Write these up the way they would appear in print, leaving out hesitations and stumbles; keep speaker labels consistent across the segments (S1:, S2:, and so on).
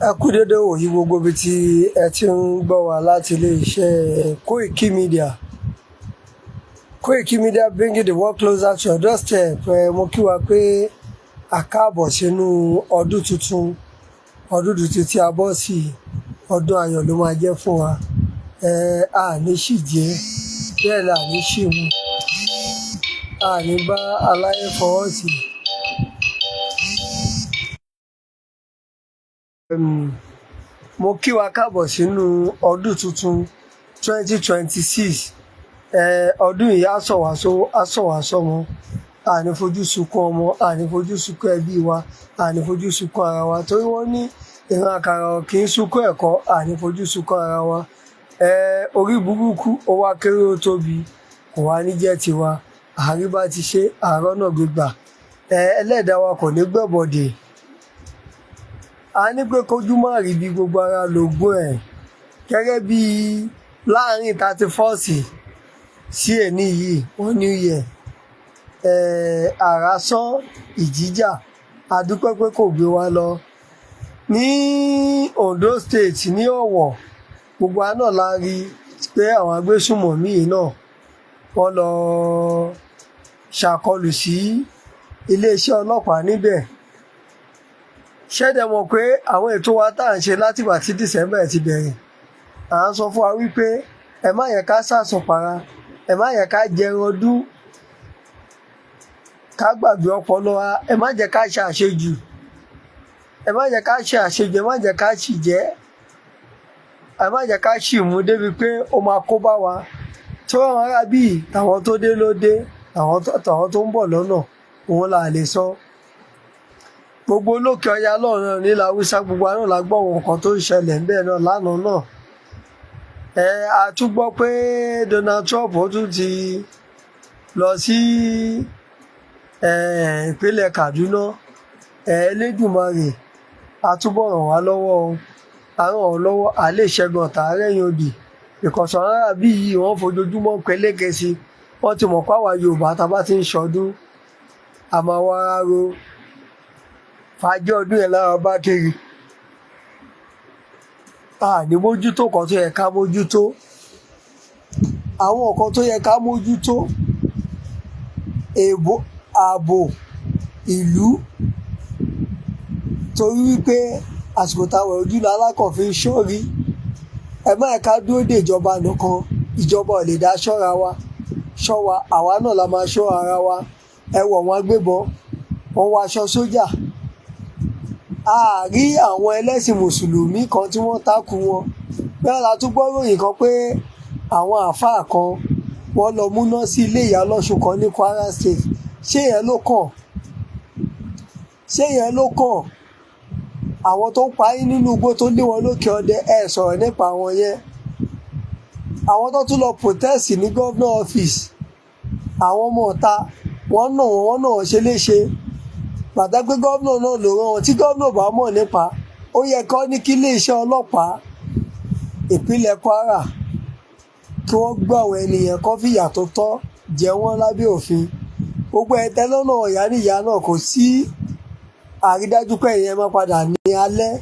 S1: Ẹ kú dédé ìwòyí gbogbo ibi tí ẹ ti ń gbọ́ wa láti iléeṣẹ́ Koiki Media. Koiki Media, bringing the world closer to your doorstep. Ẹ mo kí wa pé a káàbọ̀ sínú ọdún tuntun, ọdún tuntun tí a bọ́ sí, ọdún ayọ̀ ló máa jẹ́ fún wa. Ẹ a ní ṣì jẹ, bẹ́ẹ̀ là ní ṣì mu, a ní bá aláyé fọwọ́ sí. Mo kí wa káàbọ̀ sínú ọdún tuntun 2026. Ọdún yìí á sàn wá sówó, á sàn wá sọ́mọ. A ní fojú sunkún ọmọ, a ní fojú sunkún ẹbí wa, a ní fojú sunkún ara wa. Torí wọ́n ní ìran àkàrà kì í sunkún ẹ̀kọ́, a ní fojú sunkún ara wa. Orí burúkú ó wá kéré ó tóbi, kò wá ní jẹ́ tiwa. Àárí bá ti ṣe, àárọ̀ náà gbégbà. Ẹlẹ́dàá wa kò ní gbẹ̀bọ̀dè. A ní pé kójú má rí bí gbogbo ara lògùn ẹ̀. Gẹ́gẹ́ bí láàrin 31st sí èní yìí, wọ́n New Year. Àrá sán ìjìjà, a dúpẹ́ pé kò gbé wa lọ. Ní Ondo State ní Ọ̀wọ̀, gbogbo wa náà la rí pé àwọn agbésùnmọ̀mí yìí náà wọ́n lọ ṣàkọlù sí iléeṣẹ́ ọlọ́pàá níbẹ̀. Ṣé dẹ̀ mọ̀ pé àwọn ètò wa tá à ń ṣe látìgbà tí December ti bẹ̀rẹ̀, à ń sọ fún wa wípé ẹ má yẹ ká sàsùnpara, ẹ má yẹ ká jẹran ọdún, ká gbàgbé ọpọlọ wa, ẹ má jẹ́ ká ṣe àṣejù, ẹ má jẹ́ ká ṣe àṣejù, ẹ má jẹ́ ká ṣì jẹ, ẹ má jẹ́ ká ṣì mú débi pé ó máa kó bá wa. Tí wọ́n ará bíi tàwọn tó dé ló dé, tàwọn tó ń bọ̀ lọ́nà, òun là lè sọ. Gbogbo olókè ọya lọ́run nílẹ̀ Haúsá, gbogbo wa náà la gbọ́ àwọn nǹkan tó ń ṣẹlẹ̀ ńbẹ̀ náà lánàá náà. A tún gbọ́ pé Donald Trump ó tún ti lọ sí ìpínlẹ̀ Kaduna. Elédùmarè á túbọ̀ ràn wá lọ́wọ́ o. Á ràn ọ́ lọ́wọ́, à lè ṣẹ́gun ọ̀tá rẹ́yìn òdì. Because àwọn ará bí yìí wọ́n fojoojúmọ́ peléke sí. Wọ́n ti mọ̀ pé àwa Yorùbá tá bá ti ń ṣọdún, a máa wá ro fàájì ọdún yẹn lára bá kiri. A ní mójútó nǹkan tó yẹ ká mójútó. Àwọn nǹkan tó yẹ ká mójútó, èbó ààbò ìlú, torí wípé àsìkò táwọn ojú lalákàn fi ń ṣọ́rí. Ẹ má yẹ ká dúró dè ìjọba nìkan, ìjọba ò lè dá ṣọ́ra wa, ṣọ́ wa, àwa náà la máa ṣọ́ ara wa. Ẹ wọ̀ wọ́n agbébọn, wọ́n wọ aṣọ sójà. A rí àwọn ẹlẹ́sìn mùsùlùmí kan tí wọ́n takú wọn. Bẹ́ẹ̀ la tún gbọ́ ròyìn kan pé àwọn àáfàá kan wọ́n lọ múná sí ilé ìyá ọlọ́ṣun kan ní Kwara State. Ṣé ìyẹn ló kàn? Ṣé ìyẹn ló kàn? Àwọn tó ń pa yín nínú igbó tó lé wọn lókè ọdẹ, ẹ sọ̀rọ̀ nípa àwọn yẹn. Àwọn tó tún lọ protest ní governor office, àwọn ọmọ ọ̀ta, wọ́n nà wọ́n, wọ́n nà wọ́n ṣe léṣe. Gbàtà pé governor náà ló rán wọn, tí governor bá mọ̀ nípa, ó yẹ kó ní kí iléeṣẹ́ ọlọ́pàá ìpínlẹ̀ Kwara kí wọ́n gbé àwọn ènìyàn kó fìyà tó tọ́ jẹ wọ́n lábẹ́ òfin. Gbogbo ẹ̀ tẹ́lọ́nà ìyá níyà náà kò sí àrídájú pé ẹ̀yin máa padà ní alẹ́.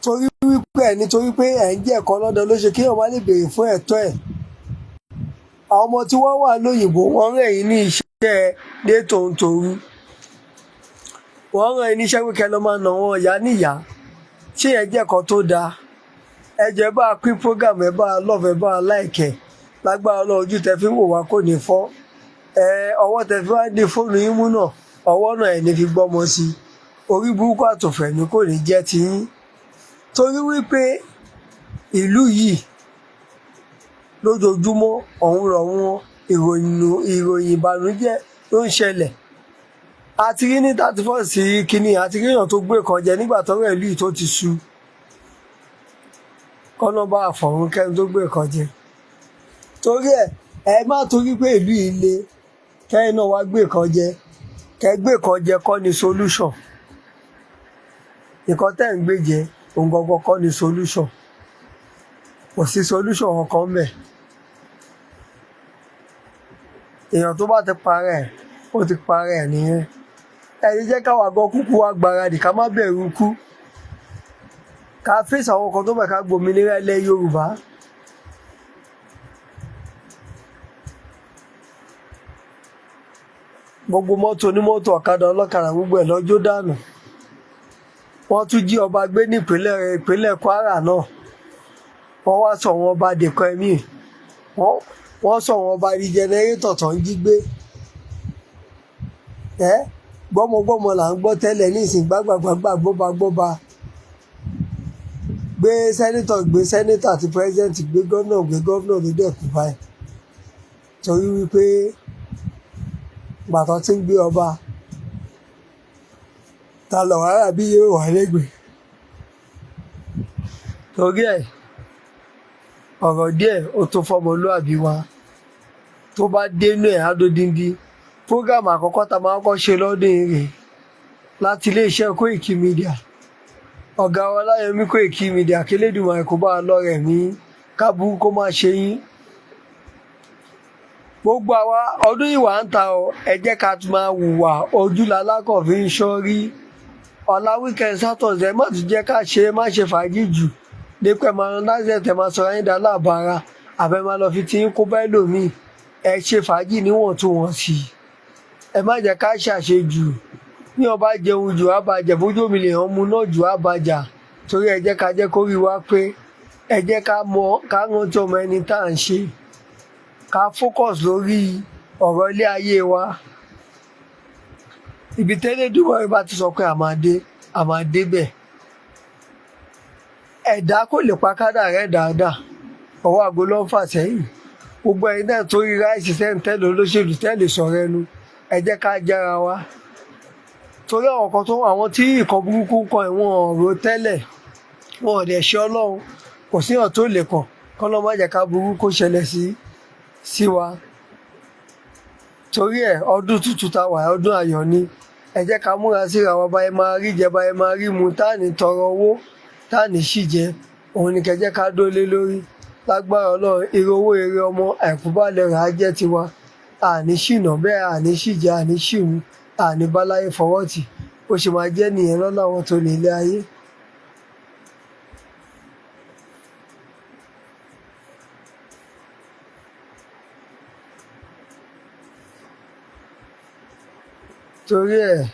S1: Torí wípé ẹ̀ nítorí pé ẹ̀ ń jẹ́ ẹ̀kọ́ lọ́dọ̀ ló ṣe kí èèyàn má lè béèrè fún ẹ̀tọ́ ẹ̀. Àwọn ọmọ tí wọ́n wà lóyìnbó wọ́n rán ẹ̀yin ní iṣẹ́ dé tòun-tòru. Wọ́n rán ẹ̀yin níṣẹ́ pé kí ẹ lọ máa nà wọ́n ìyá níyà. Ṣé ìyẹn jẹ́ ẹ̀kọ́ tó dáa? Ẹ jọ̀ọ́ ẹ bá wa pín program, ẹ bá wa love, ẹ bá wa like ẹ̀. Lágbára Ọlọ́run ojú tẹ fi ń wò wá kò ní fọ́. Ọwọ́ tẹ fi wá di fóònù yín mú náà, ọwọ́ náà ẹ̀ ní fi gbọ́mọ sí i. Orí burúkú àtòfò ẹ̀mí kò ní jẹ́ ti yín. Torí wípé ìlú yìí lójoojúmọ́ ọ̀hún lọ́wọ́ ìròyìn, ìròyìn ìbànújẹ́ ló ń ṣẹlẹ̀. A ti rí ní 31st sí kínní, a ti rí èèyàn tó gbé kan jẹ nígbà tọ́rọ̀ ìlú yìí tó ti sú. Kọ́nà bá àfọ̀rún kẹ́ni tó gbé kan jẹ. Torí ẹ, ẹ má torí pé ìlú yìí le, kẹ́yin náà wá gbé kan jẹ. Kẹ́ gbé kan jẹ kọ́ ni solution. Nǹkan tẹ́ ń gbé jẹ, òun gangan kọ́ ni solution. Kò sí solution kankan ńbẹ̀. Èèyàn tó bá ti para ẹ̀, ó ti para ẹ̀ nìyẹn. Ẹ jẹ́ káwa gan kúkú wá gbaradì ká má bẹ̀rù ikú. Ká fèsì àwọn kan tó bẹ̀, ká gbòmìnira ilẹ̀ Yorùbá. Gbogbo mọ́tò onímọ́tò, ọ̀kadà ọlọ́kadà, gbogbo ẹ̀ lọ́jọ́ dànù. Wọ́n tún jí ọba gbé ní ìpínlẹ̀ Kwara náà. Wọ́n wá sọ wọn ọba dèkọ ẹ̀mí, wọ́n sọ wọn ọba di generator tó ń jí gbé. Ẹ́ gbọ́mọgbọ́mọ là ń gbọ́ tẹ́lẹ̀, nísìnyí gbàgbàgbàgbà, gbọ́ba gbọ́ba, gbé senator, gbé senator àti president, gbé gómìnà, gbé gómìnà ló dẹ̀ kú báyìí, torí wípé gbàtọ́ tí ń gbé ọba ta lọ̀rọ̀ ara bí yóò wà lẹ́gbẹ̀ẹ́. Torí ẹ̀, ọ̀rọ̀ díẹ̀ ó tó fọmọlúàbí wa, tó bá dénú ẹ̀ á dódindi. Program àkọ́kọ́ tá a máa kọ́ ṣe lọ́dún yìí rèé láti iléeṣẹ́ Koiki Media. Ọ̀gá wa Ọláyọmí Koiki Media, kélédùmarè kó bá a lọ́rẹ̀ mí, kábúrú kó má ṣe yín. Gbogbo àwa, ọdún yìí wà ń ta ọ, ẹ jẹ́ ká tún máa hùwà ojúlalákọ̀ fi ń ṣọ́rí. Ọ̀la weekend, Saturday, ẹ má tún jẹ́ ká ṣe má ṣe fàájì jù dípẹ́ máa lọ láti ẹ̀ máa sọ̀rọ̀ yín dá láàbára àbẹ́ máa lọ fi tí ń kó bá ẹlòmíì. Ẹ ṣe fàájì níwọ̀ntúnwọ̀nsì, ẹ má jẹ́ ká ṣàṣejù. Ní ọba jẹun jù, á bàjẹ́. Bójú omi lè hàn mu náà jù, á bàjá. Torí ẹ jẹ́ ká jẹ́ kó rí wa pé ẹ jẹ́ ká mọ ká rántí ọmọ ẹni tá à ń ṣe, ká focus lórí ọ̀rọ̀ ilé ayé wa. Ibi tẹ́lẹ̀ dúró bá ti sọ pé a máa dé, a máa débẹ̀. Ẹ̀dá kò lè pa kádà rẹ̀ dáadáa, ọwọ́ àgbo ló ń fà sẹ́yìn. Gbogbo ẹ̀yin náà torí ráìsì tẹ́lẹ̀ olóṣèlú tẹ́lẹ̀ sọ̀rọ̀ ẹnu, ẹ jẹ́ ká jára wa, torí àwọn kan tó àwọn tí ìkan burúkú kan ẹ̀wọ̀n ọ̀rọ̀ tẹ́lẹ̀ wọn ò dẹ̀ ṣe. Ọlọ́run kò síyàn tó lè kàn kọ́ lọ́, má jẹ́ ká burú kó ṣẹlẹ̀ sí wa. Torí ẹ̀, ọdún tuntun tá wà, ọdún ayọ̀ ni. Ẹ jẹ́ ká múra síra wa báyìí, máa rí jẹ báyìí, máa rí mu, tá à ní tọrọ owó, tá à ní ṣì jẹ. Òun ni kẹ́ jẹ́ ká dólé lórí. Lágbára Ọlọ́run, ire owó, ire ọmọ, àìkú balẹ̀ rà á jẹ́ tiwa. Àní ṣìnà bẹ́ẹ̀, àní ṣìjẹ, àní ṣìmú, àní báláyé fọwọ́ tì. Ó ṣe máa jẹ́ nìyẹn lọ́lá àwọn tó ní ilé ayé. Torí ẹ̀,